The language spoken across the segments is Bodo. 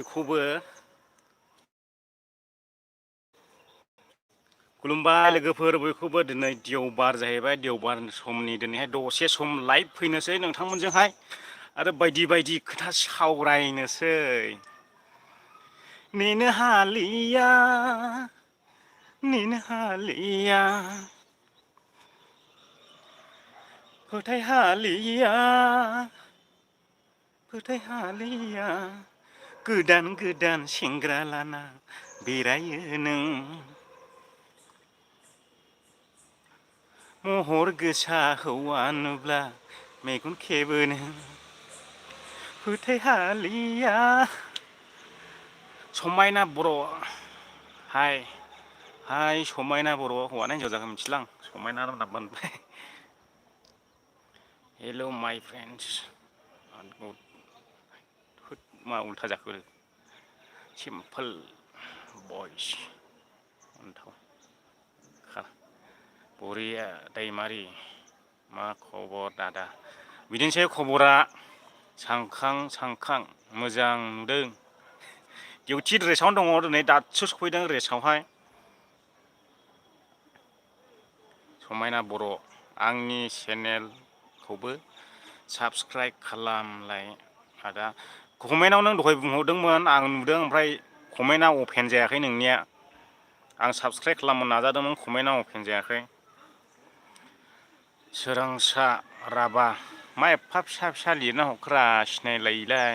खौबो खुलुमबाय लोगोफोर बयखौबो दिनै देवबार जाहैबाय देवबार समनि दिनैहाय दसे सम लाइभ फैनोसै नोंथांमोनजोंहाय आरो बायदि बायदि खोथा सावरायनोसै नेनो हालिया नेनो हालिया फोथाय हालिया फोथाय हालिया गोदान गोदान सेंग्रा लाना बेरायो नों महर गोसा हौवा नुब्ला मेगन खेबो नों फोथाय हालिया समायना बर' हाय हाय समायना बर' हौवाना हिन्जाव जाखो मिथिलां समायना नामबाय हेल' माय फ्रेन्ड्स मा उल्था जाखो सिम्पोल बयस अन्थाव बरिया दाइमारि मा खबर दादा बिदिनोसै खबरा सांखां सांखां मोजां नुदों डिउटि ड्रेसावनो दङ दिनै दासो सफैदों रेस्टआवहाय समायना बर' आंनि चेनेलखौबो साबस्क्राइब खालामलाय आदा कमेन्टआव नों दहाय बुंहरदोंमोन आं नुदों ओमफ्राय कमेन्टआ अपेन जायाखै नोंनिया आं साबस्क्राइब खालामनो नाजादोंमोन कमेन्टआ अपेन जायाखै सोरांसा राबा मा एफा फिसा फिसा लिरना हरखोरा सिनायलायैलाय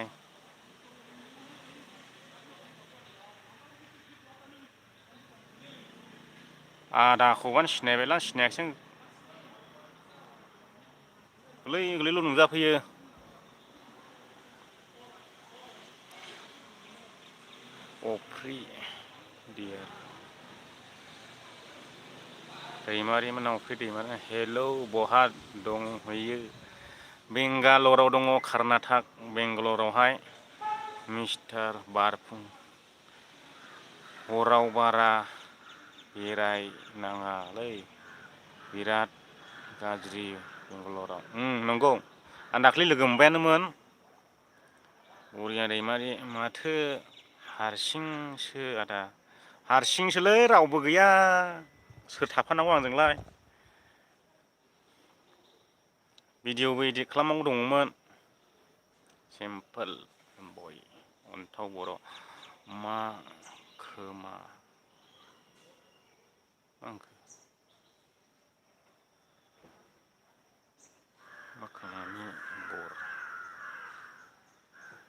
आदाखौबानो सिनायबायलां सिनायाखिसै गोरलै गोरलैल' नुजाफैयो अफ्रि डियार दैमारि मोनाव अफ्रि दैमारि हेलौ बहा दंहैयो बेंगालराव दङ कर्नाटक बेंगालरावहाय मिस्टार बारफुं हराव बारा बेरायनाङालै बिराद गाज्रि बेंगालराव नंगौ आं दाख्लै लोगो मोनबायानोमोन बरिया दैमारि माथो हारसिंसो आदा हारसिंसोलै रावबो गैया सोर थाफानांगौ आंजोंलाय भिडिअबो इडिट खालामनांगौ दङमोन सिम्पोल बय अन्थाव बर' मा खोमा मा खोमानि बर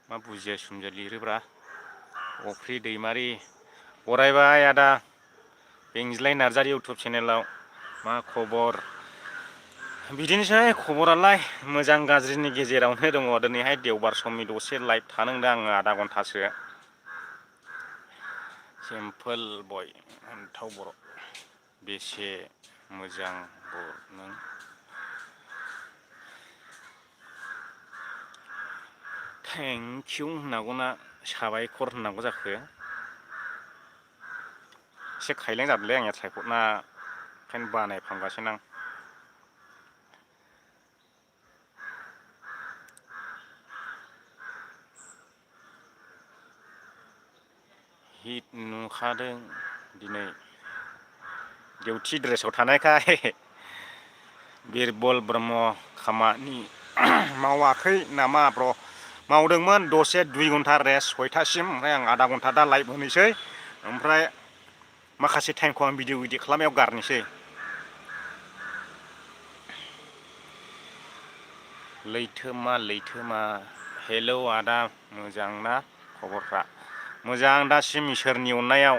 मा बुजिया सुजिया लिरोब्रा अफ्रि दैमारि बरायबाय आदा बेंज्लाय नार्जारि इउटुब चेनेलाव मा खबर बिदिनोसै खबरालाय मोजां गाज्रिनि गेजेरावनो दङ दिनैहाय देवबार समनि दसे लाइभ थानो होनदों आङो आधा घन्टासो सिम्पोल बय अन्थाव बर' बेसे मोजां बर नों थेंकिउ होननांगौना साबायखर होननांगौ जाखो एसे खायलें जादोंलै आंनिया ट्राइपडना ओंखायनो बानायफ्लांगासिनो आं हिट नुखादों दिनै डिउटि ड्रेसाव थानायखाय बिरबल ब्रह्म खामानि मावाखै नामा ब्र मावदोंमोन दसे 2 घन्टा रेस्ट 6टासिम ओमफ्राय आं आधा घन्टा दा लाइभ होनोसै ओमफ्राय माखासे टाइमखौ आं भिडिअ इडिट खालामनायाव गारनोसै लैथोमा लैथोमा हेलौ आदा मोजां ना खबरफ्रा मोजां दासिम इसोरनि अननायाव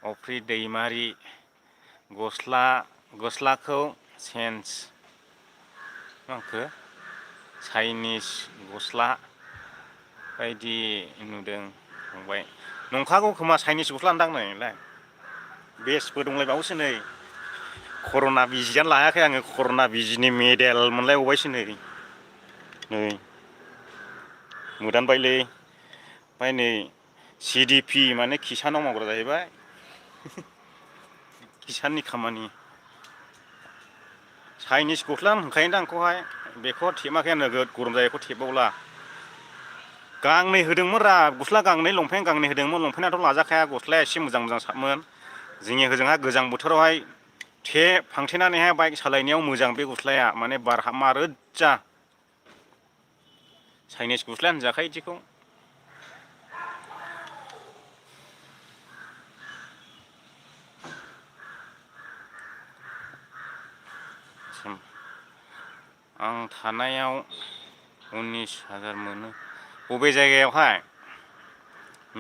अफ्रि दैमारि गस्लाखौ चेन्ज माखो चाइनिस गस्ला बायदि नुदों फंबाय नंखागौ खोमा चाइनिस गस्ला दां नैलाय बेसबो दंलायबावोसो नै कर'ना बिजियानो लायाखै आङो कर'ना बिजिनि मेडेल मोनलायबावबायसो नै मोदानबायलै ओमफ्राय नै CDP माने किसानाव मावग्रा जाहैबाय किसाननि खामानि चाइनिस गस्ला होनखायोदां आंखौहाय बेखौ थेमाखै आं नोगोद गरम जायो बेखौ थेबावला गांनै होदोंमोन रा गस्ला गांनै लंपेन्ट गांनै होदोंमोन लंपेन्टआथ' लाजाखाया गस्लाया एसे मोजां मोजां साबमोन जोंनि होजोंहा गोजां बोथोरावहाय फांथेनानैहाय बाइक सालायनायाव मोजां बे गस्लाया माने बार हाबमा रोजा चाइनिस गस्लाया होनजाखायो बिदिखौ आं थानायाव 19,000 मोनो बबे जायगायावहाय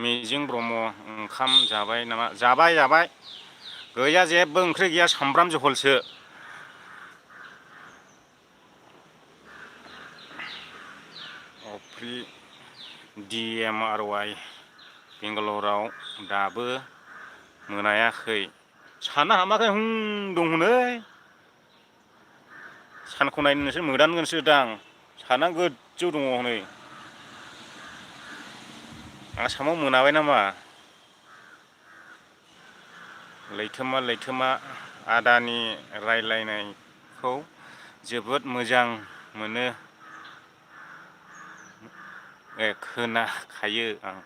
मिजिं ब्रह्म ओंखाम जाबाय नामा जाबाय गैया जेबो ओंख्रि गैया सामब्राम जहलसो अफ्रि DMRY बेंगालराव दाबो मोनायाखै साना हामाखै दं हनै सानखौ नायनो नोंसोर मोदानगोनसो दां साना गोजौ दङ हनै आसामाव मोनाबाय नामा लैथोमा आदानि रायलायनायखौ जोबोद मोजां मोनो खोनाखायो आं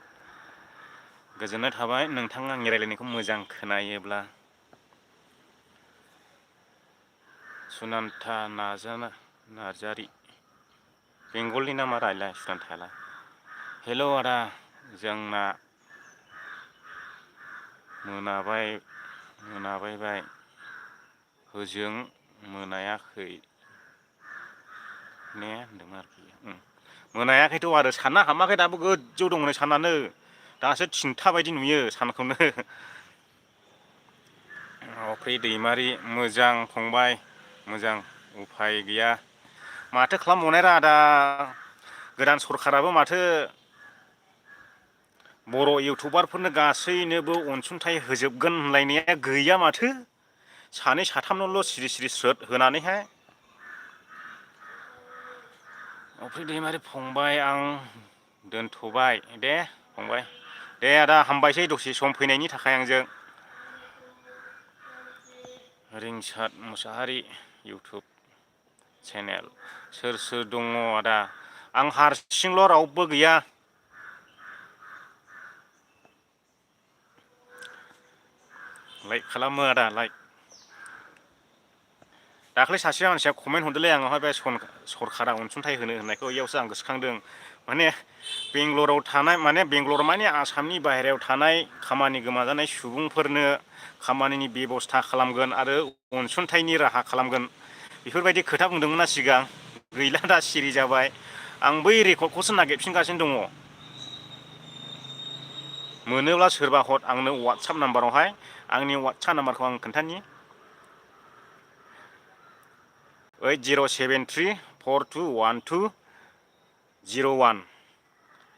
गोजोननाय थाबाय नोंथाङा आंनि रायलायनायखौ मोजां खोनायोब्ला सुनान्था नार्जारी बेंगलनि नामा रायलाय सुनान्थायालाय हेल' आदा जोंना मोनाबायबाय होजों मोनायाखै ने होनदोंमोन आरोखि मोनायाखैथ' आरो साना हाबाखै दाबो गोजौ दं नै सानानो दासो थिनथा बायदि नुयो सानखौनो अफ्रि दैमारि मोजां फंबाय मोजां उफाय गैया माथो खालामबावनाय आदा गोदान सरखाराबो माथो बर' इउटुबारफोरनो गासैनोबो अनसुंथाइ होजोबगोन होनलायनाया गैया माथो सानै साथामनोल' सिरि स्रोद होनानैहाय अफ्रि दैमारि फंबाय आं दोनथ'बाय दे फंबाय दे आदा हामबायसै दसे सम फैनायनि थाखाय आंजों रिंसार मुसाहारि इउटुब चेनेल सोर दङ आदा आं हारसिंल' रावबो गैया लाइक खालामो आदा लाइक दाख्लै सासे मानसिया कमेन्ट हरदोंलै आंनावहाय बे सरकारा अनसुंथाइ होनो होननायखौ इयावसो आं गोसोखांदों माने बेंगलराव थानाय माने बेंगलर माने आसामनि बाहेरायाव थानाय खामानि गोमाजानाय सुबुंफोरनो खामानिनि बेब'स्था खालामगोन आरो अनसुंथाइनि राहा खालामगोन बेफोरबायदि खोथा बुंदोंमोन ना सिगां गैला दा सिरि जाबाय आं बै रेकर्डखौसो नागिरफिनगासिनो दङ मोनोब्ला सोरबा हर आंनो वाट्साप नाम्बारावहाय आंनि वाट्साप नाम्बारखौ आं खोन्थानि 8073421201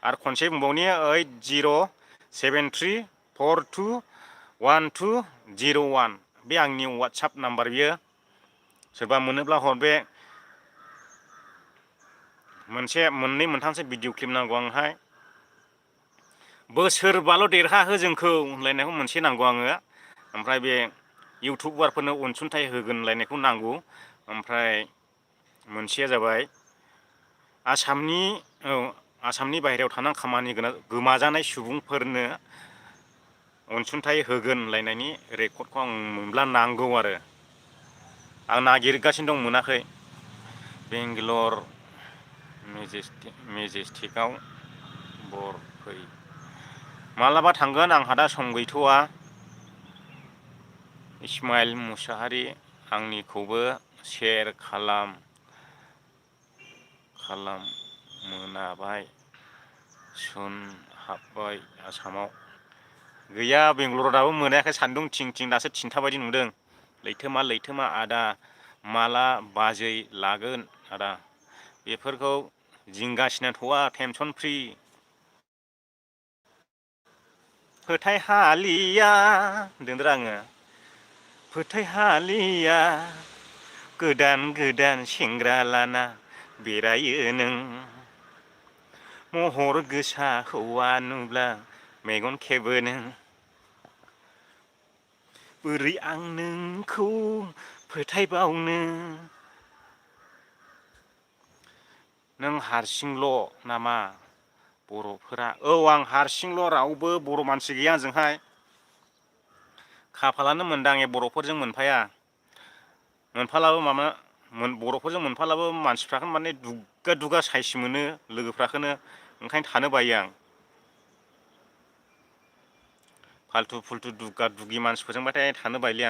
आरो खनसे बुंबावनि 8073421201 बे आंनि वाट्साप नाम्बार बियो सोरबा मोनोब्ला हर बे मोननै मोनथामसो भिडिअ क्लिप नांगौ आंहाय बोसोरबाल' देरहाहो जोंखौ होनलायनायखौ मोनसे नांगौ आङो ओमफ्राय बे इउटुबारफोरनो अनसुंथाइ होगोन होनलायनायखौ नांगौ ओमफ्राय मोनसेया जाबाय आसामनि बाहेरायाव थानानै खामानि गोमाजानाय सुबुंफोरनो अनसुंथाइ होगोन होनलायनायनि रेकर्डखौ आं मोनब्ला नांगौ आरो आं नागिरगासिनो दं मोनाखै बेंगालर मेजेस्टिकआव फै मालाबा थांगोन आंहा दा सम गैथ'वा इस्माइल मुसाहारि आंनिखौबो शेयार खालाम मोनाबाय सुन हाबबाय आसामाव गैया बेंगलराव दाबो मोनायाखै सान्दुं थिं दासो थिनथा बायदि नुदों लैथोमा आदा माला बाजै लागोन आदा बेफोरखौ जिंगासिनांथ'वा टेनसन फ्रि फोथायहालिया होनदोंरा आङो फोथायहालिया गोदान सेंग्रा लाना बेरायो नों महर गोसा हौवा नुब्ला मेगन खेबो नों बोरै आं नोंखौ फोथायबावनो नों हारसिंल' नामा बर'फोरा औ आं हारसिंल' रावबो बर' मानसि गैया आंजोंहाय खाफालानो मोनदां ए बर'फोरजों मोनफाया मोनफालाबो माबा बर'फोरजों मोनफालाबो मानसिफ्राखौनो माने दुगा दुगा साइस मोनो लोगोफ्राखौनो ओंखायनो थानो बायो आं फाल्थु फुल्थु दुगा दुगि मानसिफोरजोंबाथाय थानो बायोलै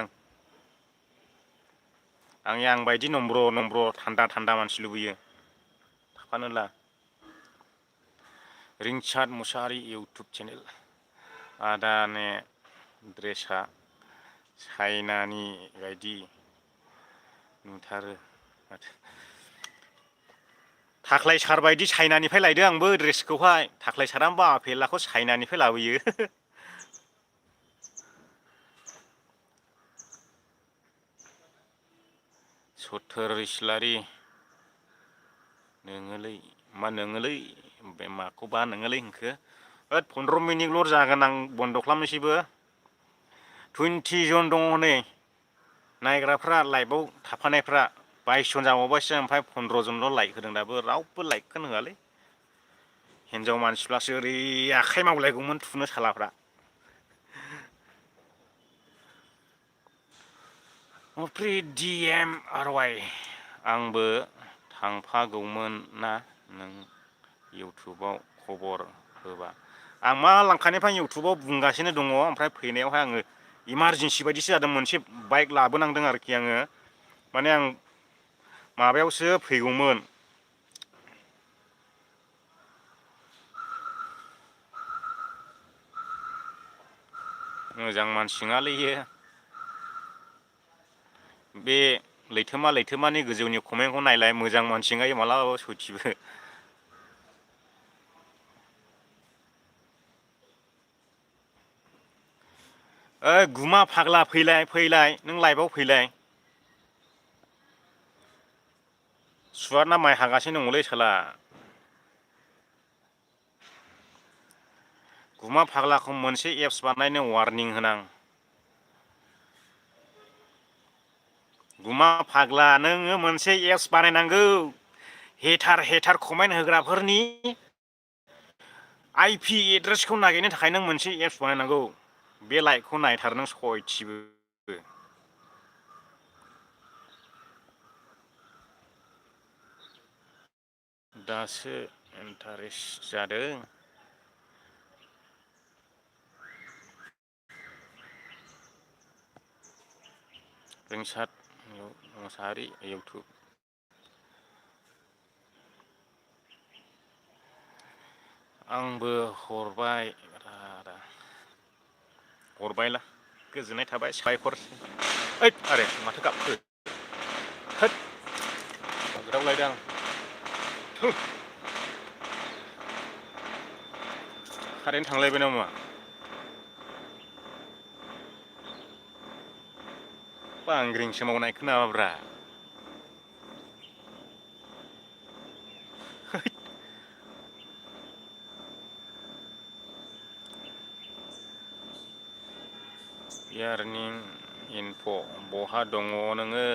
आं बायदि नम्र नम्र थान्दा थान्दा मानसि लुबैयो थाफानोला रिंसार्ट मुसाहारि इउटुब चेनेल आदाने ड्रेसा चाइनानि बायदि नुथारो माथो थाख्लाय सार बायदि चाइनानिफ्राय लायदो आंबो ड्रेसखौहाय थाख्लाय सारा बा आफेलाखौ चाइनानिफ्राय लाबोयो सथोर इस्लारि नोङोलै मा नोङोलै बे माखौबा नोङोलै होनखो होद 15 मिनिटल' जागोन आं बन्द' खालामनोसैबो 20 जन दङ नै नायग्राफ्रा लाइभआव थाफानायफ्रा 22 जन जाबावबायसो ओमफ्राय 15 जनल' लाइक होदों दाबो रावबो लाइकखौनो होआलै हिनजाव मानसिफ्रासो ओरै आखाइ मावलायगौमोन थुनो सालाफ्रा फ्रि DMRY आंबो थांफागौमोन ना नों इउटुबाव खबर होबा आं मा लांखानिफ्राय इउटुबाव बुंगासिनो दङ ओमफ्राय फैनायावहाय आङो इमारजेन्सि बायदिसो जादों मोनसे बाइक लाबोनांदों आरोखि आङो माने आं माबायावसो फैगौमोन मोजां मानसि नङालै इयो बे लैथोमानि गोजौनि कमेन्टखौ नायलाय मोजां मानसि नङा इयो मालाबाबो सयथिबो ओइ गुमा फाग्ला फैलाय नों लाइभआव फैलाय सुवारना माइ हागासिनो दङलै साला गुमा फाग्लाखौ मोनसे एप्स बानायनो वार्निं होनां गुमा फाग्ला नोङो मोनसे एप्स बानायनांगौ हेटार कमेन्ट होग्राफोरनि IP एड्रेसखौ नागिरनो थाखाय नों मोनसे एप्स बानायनांगौ बे लाइभखौ नायथार नों सयथिबो दासो इन्टारेस्ट जादों रिंसार्ट मुसाहारि इउटुब आंबो हरबायला गोजोननाय थाबाय साबायखर ओइद आरे माथो गाबखो होद ग्राबलायदों आं कारेन्ट थांलायबाय नामा बांग्रिंसो मावनायखौ नामाब्रा यारनिं इनफ' बहा दङ नोङो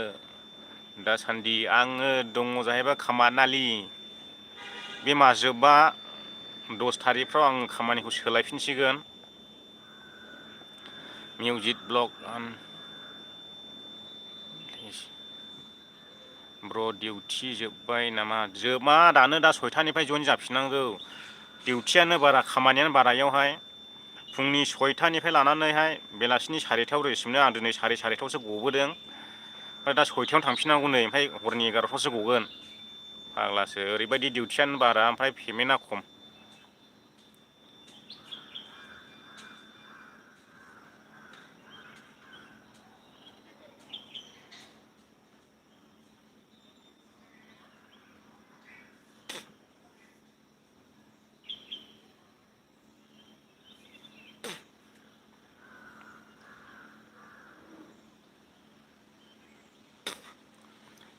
दासान्दि आङो दङ जाहैबाय खामानालि बे मास जोबबा 10 थारिखफ्राव आं खामानिखौ सोलायफिनसिगोन मिउजिक ब्लग ब्र' डिउटि जोब्बाय नामा जोबा दानो दा 6थानिफ्राय जइन जाफिननांगौ डिउटियानो बारा खामानियानो बारा इयावहाय फुंनि 6थानिफ्राय लानानैहाय बेलासिनि 4थायाव रेस्ट मोनो आं दिनै 4:30आवसो गबोदों ओमफ्राय दा 6थायावनो थांफिननांगौ नै ओमफ्राय हरनि 11टायावसो गगोन फाग्लासो ओरैबायदि डिउटियानो बारा ओमफ्राय पेमेन्टआ खम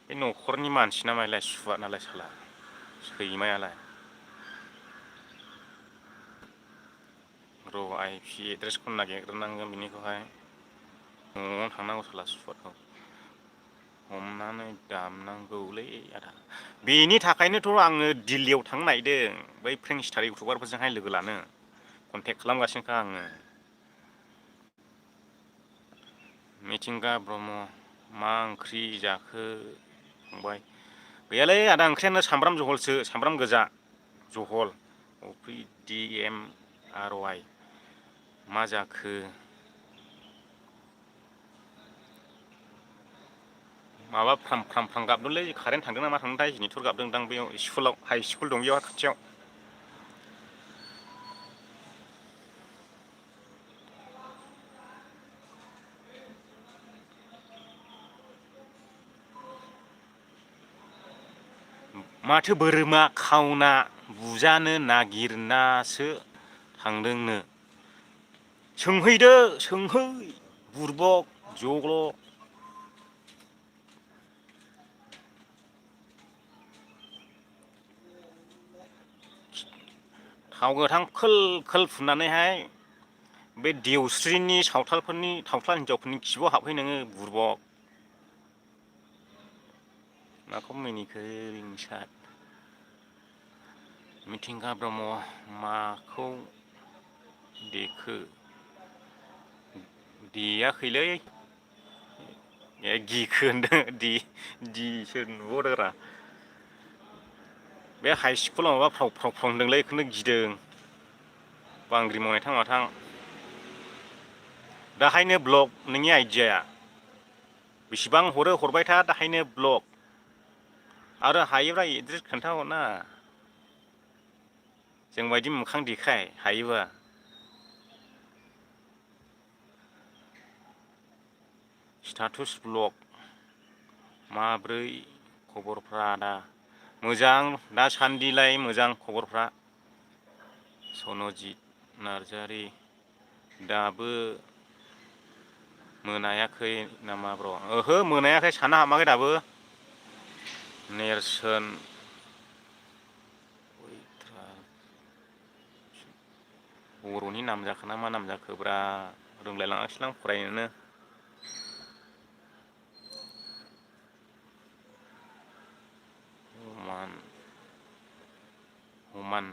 बे न'खरनि मानसि नामालाय सुवा नालाय साला सैमायालाय र' IP एड्रेसखौ नागिरग्रोनांगोन बिनिखौहाय न'आवनो थांनांगौ साला सुवादखौ हमनानै दामनांगौलै आदा बेनि थाखायनोथ' आङो दिल्लीयाव थांनो नागिरदों बै फ्रेंक स्टार इउटुबारफोरजोंहाय लोगो लानो कन्टेक्ट खालामगासिनोखा आङो। मिथिंगा ब्रह्म मा ओंख्रि जाखो फंबाय? गैयालै आदा ओंख्रियानो सामब्राम जहलसो सामब्राम गोजा जहल। DMRY मा जाखो? माबा फ्राम फ्राम फ्राम गाबदोंलै कारेन्ट थांदों ना मा थांदोंथाय जेनेरेटर गाबदोंदां बेयाव स्कुलाव हाइ स्कुल दं बेयाव खाथियाव। माथो बोरमा खावना बुजानो नागिरनासो थांदोंनो। सोंहैदो सोंहै बुरबक जग्ल'। थाव गोथां खोल खोल फुननानैहाय बे देवस्रिनि सावथालफोरनि थावख्ला हिनजावफोरनि खिबुआव हाबफै नोङो बुरबक। माखौ मिनिखो रिंसार? मिथिंगा ब्रह्म माखौ देखो? देयाखैलै ए गिखो होनदों दिसो नुहरदोरा। बे हाइ स्कुलाव माबा फ्राव फ्राव फ्राव होनदोंलै बेखौनो गिदों बांग्रि मावनायथां माथां। दाहायनो ब्लक नोंनि आइडियाया बेसिबां हरो हरबाय था दाहायनो ब्लक। आरो हायोब्ला एड्रेस खोन्थाहरना जोंबायदि मोखां देखाय हायोबा। स्टाटुस ब्लक माब्रै खबरफ्रा आदा? मोजां दासान्दिलाय मोजां खबरफ्रा। सनजित नार्जारि दाबो मोनायाखै नामा ब्र'? ओहो मोनायाखै साना हाबाखै दाबो। नेरसोन बर'नि नाम जाखोना मा नाम जाखोब्रा रोंलायलाङासैलां फरायनोनो। हमान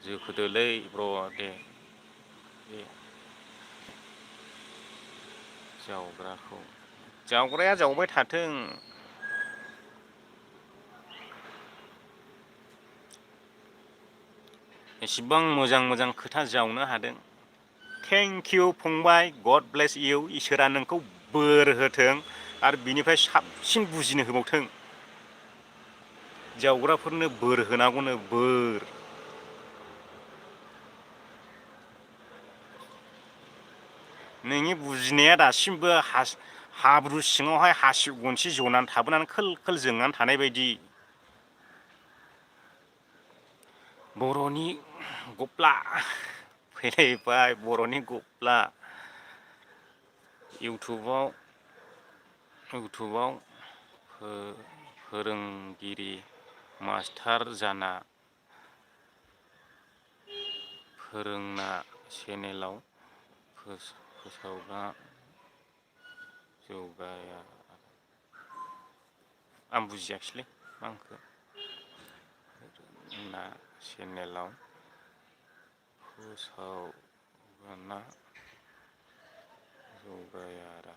जोखोदोलै ब्र' दे बे जावग्राखौ जावग्राया जावबाय थाथों। एसेबां मोजां मोजां खोथा जावनो हादों। थेंक इउ फंबाय गड ब्लेस इउ इसोरा नोंखौ बोर होथों आरो बिनिफ्राय साबसिन बुजिनो होबावथों। जावग्राफोरनो बोर होनांगौनो बोर। नोंनि बुजिनाया दासिमबो हाब्रु सिङावहाय हासिब गनसि जनानै थाबोनानै खोल खोल जोंनानै थानाय बायदि। बर'नि गप्ला फैलायबाय बर'नि गप्ला। इउटुबाव फोरोंगिरि मास्टार जाना फोरोंना चेनेलाव फोसावना जौगाया। आं बुजियाखिसैलै मा होनखो ना चेनेलाव फोसावना जौगायारा।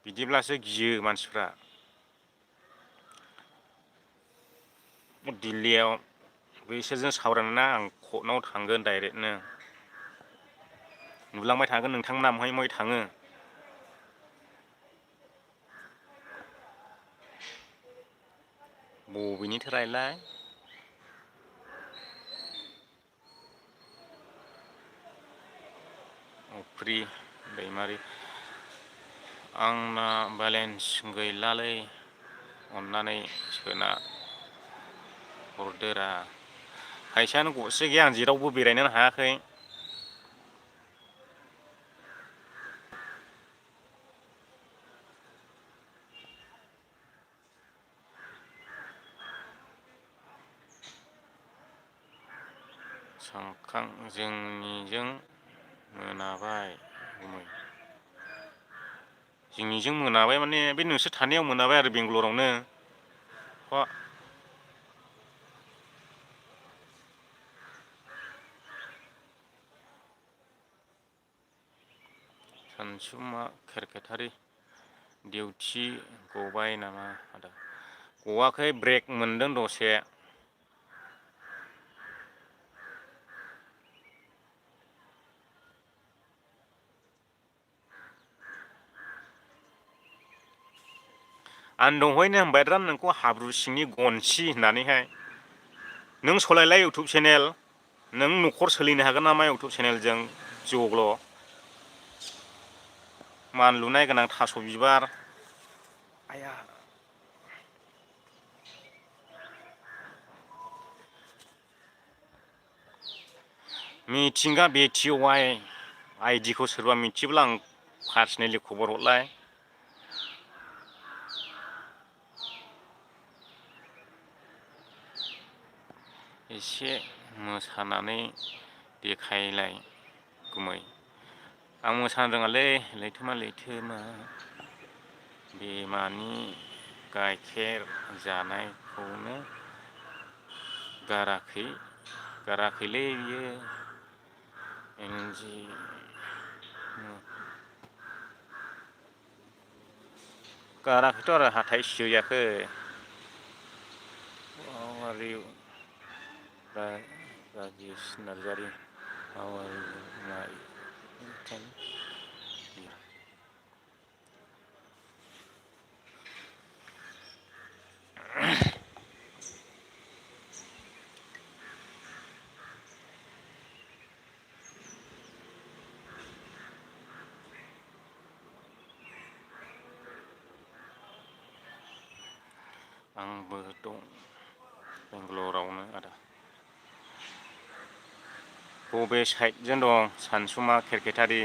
बिदिब्लासो गियो मानसिफ्रा। दिल्लीयाव बैसोरजों सावरायनोना आं कर्टआव थांगोन डाइरेक्टनो। नुलांबाय थागोन नोंथांमोना महाय महाय थाङो। बबेनिथो रायलाय? अफ्रि दैमारि आंना बेलेन्स गैलालै अन्नानै सोना हरदोरा। फैसायानो गरसे गैया आं जेरावबो बेरायनोनो हायाखै। सानखां जोंनिजों मोनाबाय गुमै। जोंनिजों मोनाबाय माने बे नोंसोर थानायाव मोनाबाय आरो बेंगलरावनो सानसुमा खेरखेथारि डिउटि गबाय नामा आदा गवाखै ब्रेक मोनदों दसे आं दहायनो होनबायरा नोंखौ हाब्रु सिंनि गनसि होननानैहाय नों सलायलाय इउटुब चेनेल नों न'खर सोलिनो हागोन नामा इउटुब चेनेलजों जग्ल' मानलुनाय गोनां थास' बिबार आया मिथिंगा बेटिवाइ आइडिखौ सोरबा मिथियोब्ला आं पार्सनेलि खबर हरलाय एसे मोसानानै देखायलाय गुमै आं मोसानो रोङालै लैथोमा लैथोमा बिमानि गाइखेर जानायखौनो गाराखैलै बियो एनजि गाराखैथ' आरो हाथाय सिहोयाखै राजेश नार्जारि आंबो दं बेंगलरावनो आदा बबे साइडजों दं सानसुमा खेरखेथारि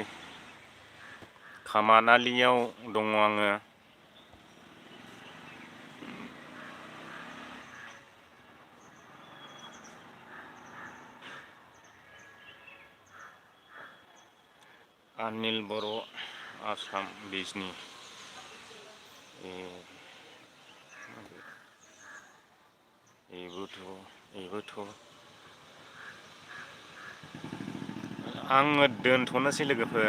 खामानालियाव दङ आङो अनिल बर' आसाम बिजनि बेबोथ' आङो दोनथ'नोसै लोगोफोर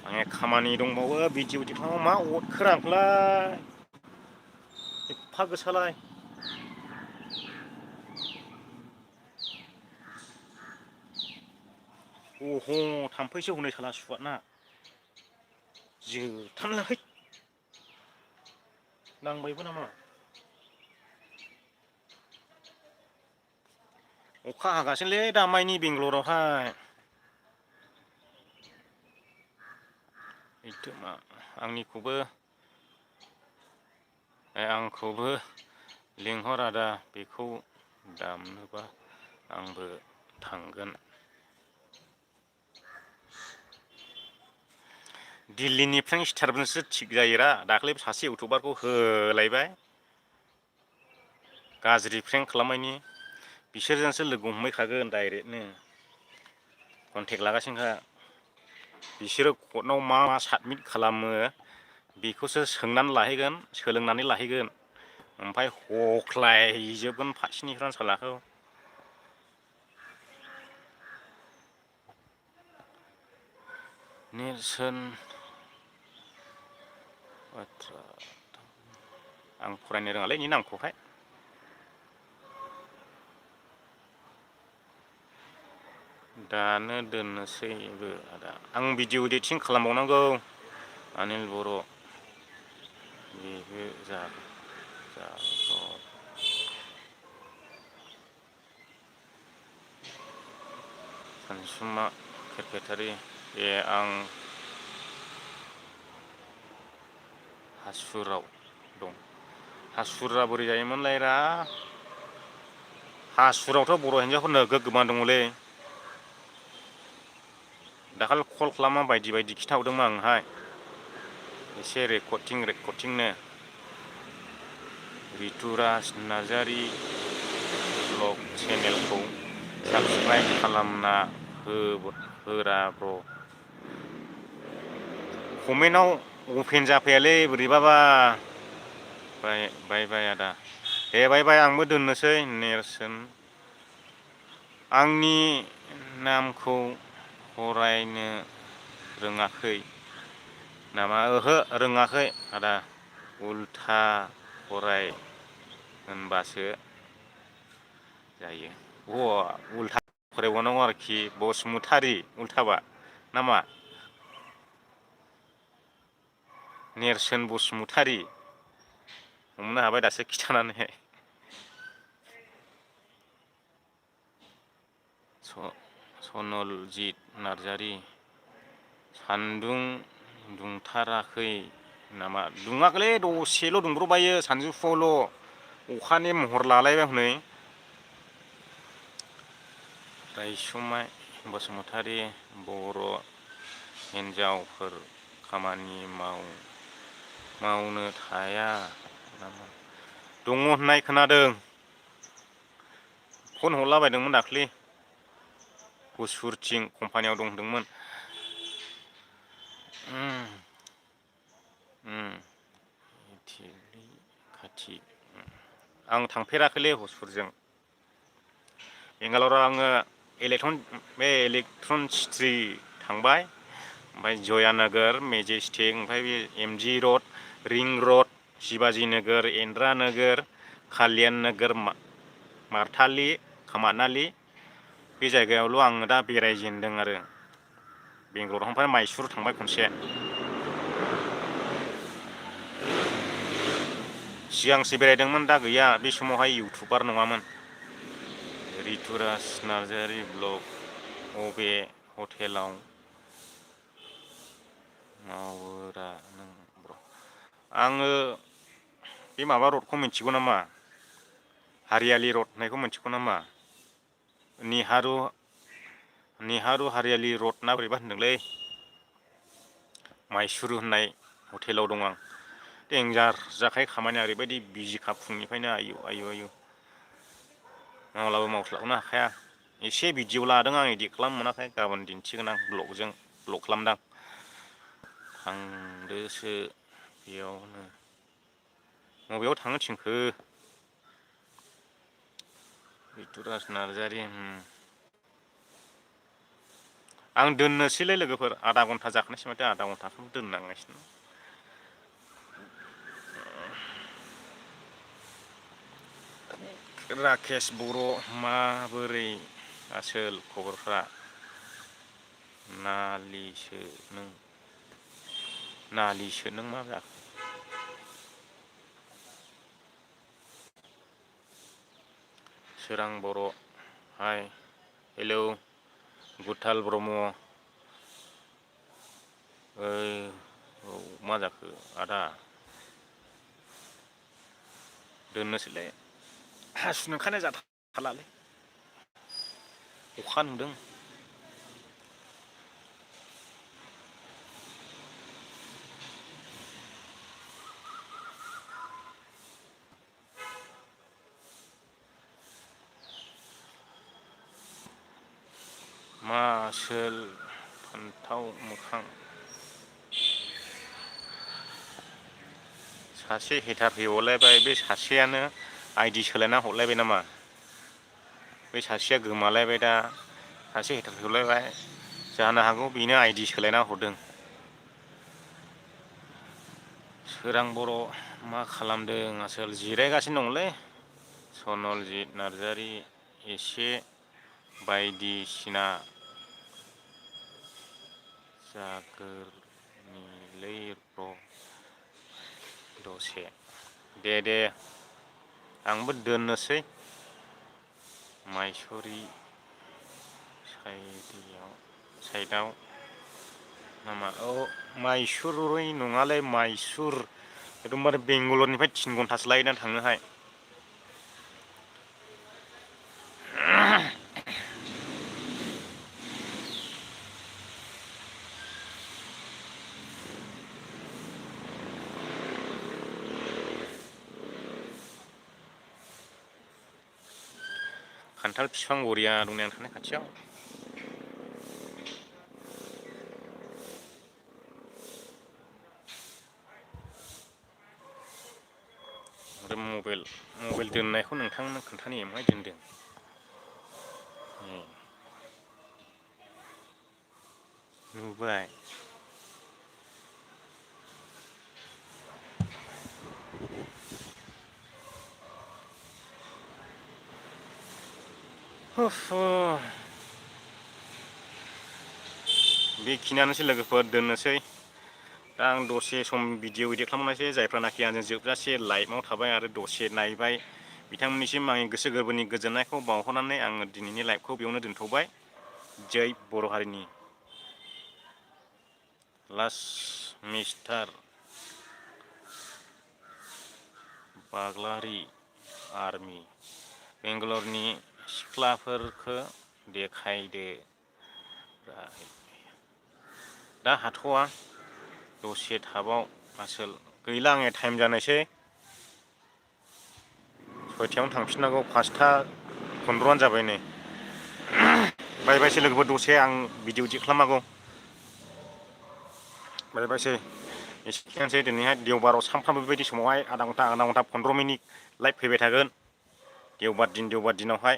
आंहा खामानि दंबावो भिडिअ एडिटाव मा खोरांखोलाय एफा गोसालाय अह थाम्फैसो हनै साला सुवादना जोबथारनोलै नांबायबो नामा अखा हागासिनोलै दामानि बेंगलरावहाय आंखौबो लिंहर आदा बेखौ दामनोबा आंबो थांगोन दिल्लीनि फ्रेंक स्टारजोंसो थिग जायोरा दाख्लै सासे इउटुबारखौ होलायबाय गाज्रि फ्रेंक खालामनायनि बिसोरजोंसो लोगो हमहैखागोन डाइरेक्टनो कन्टेक्ट लागासिनोखा बिसोरो कर्टआव मा साबमिट खालामो बेखौसो सोंनानै लाहैगोन सोलोंनानै लाहैगोन ओमफ्राय हख्लायजोबगोन फारसेनिफ्रायनो सालाखौ नेरसोन बाथ्रा आं फरायनो रोङालै नि नामखौहाय दानो दोननोसैबो आदा आं भिडिअ एडिटिं खालामबावनांगौ अनिल बर' बेबो सानसुमा खेरखेथारि आं हासुराव दं हासुरा बोरै जायोमोनलायरा हासुरावथ' बर' हिन्जावफोर नोगोद गोबां दङलै दाखालि कल खालामना बायदि बायदि खिन्थाहरदोंमोन आंहाय एसे रेकर्डिंनो रितुराज नार्जारि ब्लग चेनेलखौ साबसक्राइब खालामना होरा ब्र' कमेन्टआव अपेन जाफैयालै बोरैबाबा बाय आदा दे बाय आंबो दोननोसै नेरसोन आंनि नामखौ फरायनो रोङाखै नामा ओहो रोङाखै आदा उल्था फराय होनबासो जायो उल्था फरायबावनांगौ आरोखि बसुमतारी उल्थाबा नामा नेरसोन बसुमतारी हमनो हाबाय दासो खिथानानै सनलजित नार्जारि सान्दुं दुंथाराखै नामा दुङाखैलै दसेल' दुंब्र'बायो सानजौफुआवल' अखानि महर लालायबाय हनै रायसुमाय बसुमतारी बर' हिन्जावफोर खामानि मावनो थाया नामा दङ होननाय खोनादों फन हरलाबायदोंमोन दाख्लि गुसुरथिं कम्पानियाव दं होनदोंमोन खाथि आं थांफेराखैलै हसुरजों बेंगालराव आङो बे इलेक्ट्रन सिटि थांबाय ओमफ्राय जयानोगोर मेजेस्टिक ओमफ्राय बे एमजि रड रिं रड शिबाजि नोगोर एन्द्रा नोगोर कालियान नोगोर मारथालि खामानालि बे जायगायावल' आङो दा बेरायजेनदों आरो बेंगलराव ओमफ्राय माइसुर थांबाय खनसे सिगांसो बेरायदोंमोन दा गैया बे समावहाय इउटुबार नङामोन रितुराज नार्जारि ब्लग अबे हटेलाव मावोरा नों ब्र आङो बे माबा रडखौ मिथिगौ नामा हारियालि रड होननायखौ मिथिगौ नामा नेहारु हारियालि रड ना बोरैबा होनदोंलै माइसुरु होननाय हटेलाव दं आं देन्जार जाखायो खामानिया ओरैबायदि बिजिखा फुंनिफ्रायनो आयु मावब्लाबो मावस्लाबनो हाखाया एसे भिडिअ लादों आं इदिट खालामनो मोनाखै गाबोन दिन्थिगोन आं ब्लग खालामदां थांदोसो बेयावनो बबेयाव थांनो थिनखो रितुराज नार्जारि आं दोननोसैलै लोगोफोर आधा घन्टा जाखानोसै माथो आधा घन्टाखौनो दोननांगासिनो राकेश बर' माबोरै आसोल खबरफ्रा नालिसो नों मा जाखो सोरां बर' हाय हेलौ गुथाल ब्रह्म औ मा जाखो आदा दोननोसैलै हासुनो ओंखारनाय जाथारलालै अखा नुदों मा आसोल फान्थाव मोखां सासे हेटार फैबावलायबाय बे सासेयानो आइडि सोलायना हरलायबाय नामा बै सासेया गोमालायबाय दा सासे हेटार फैबावलायबाय जानो हागौ बेनो आइडि सोलायना हरदों सोरां बर' मा खालामदों आसोल जिरायगासिनो दंलै सनलजित नार्जारि एसे बायदिसिना जागोरनिलै ब्र दसे दे आंबो दोननोसै माइसुरि साइडआव नामा औ माइसुरै नङालै माइसुर एकदमबारे बेंगालरनिफ्राय 3 घन्टासो लायोना थांनोहाय खान्थाल बिफां बरिया दंना आं थानाय खाथियाव खोन्थानि एमहाय दोनदों नुबाय बेखिनियानोसै लोगोफोर दोननोसै दा आं दसे सम भिडिअ इदिट खालामनायसै जायफ्रानाखि आंजों जोबजासे लाइभआव थाबाय आरो दसे नायबाय बिथांमोननिसिम आंनि गोसो गोरबोनि गोजोननायखौ बावहरनानै आङो दिनैनि लाइभखौ बेयावनो दोनथ'बाय जै बर' हारिनि लास्ट मिस्टार बाग्लारि आर्मि बेंगालरनि सिख्लाफोरखौ देखायदो दा हाथ'वा दसे थाबाव आसोल गैला आंनिया टाइम जानायसै सयथायावनो थांफिननांगौ 5:15 जाबाय नै बाय बायसै लोगोफोर दसे आं भिडिअ इदिट खालामनांगौ बाय बायसै एसेखिनियानोसै दिनैहाय देवबाराव सानफ्रामबो बेबायदि समावहाय आधा घन्टा 15 मिनिट लाइभ फैबाय थागोन देवबार दिनावहाय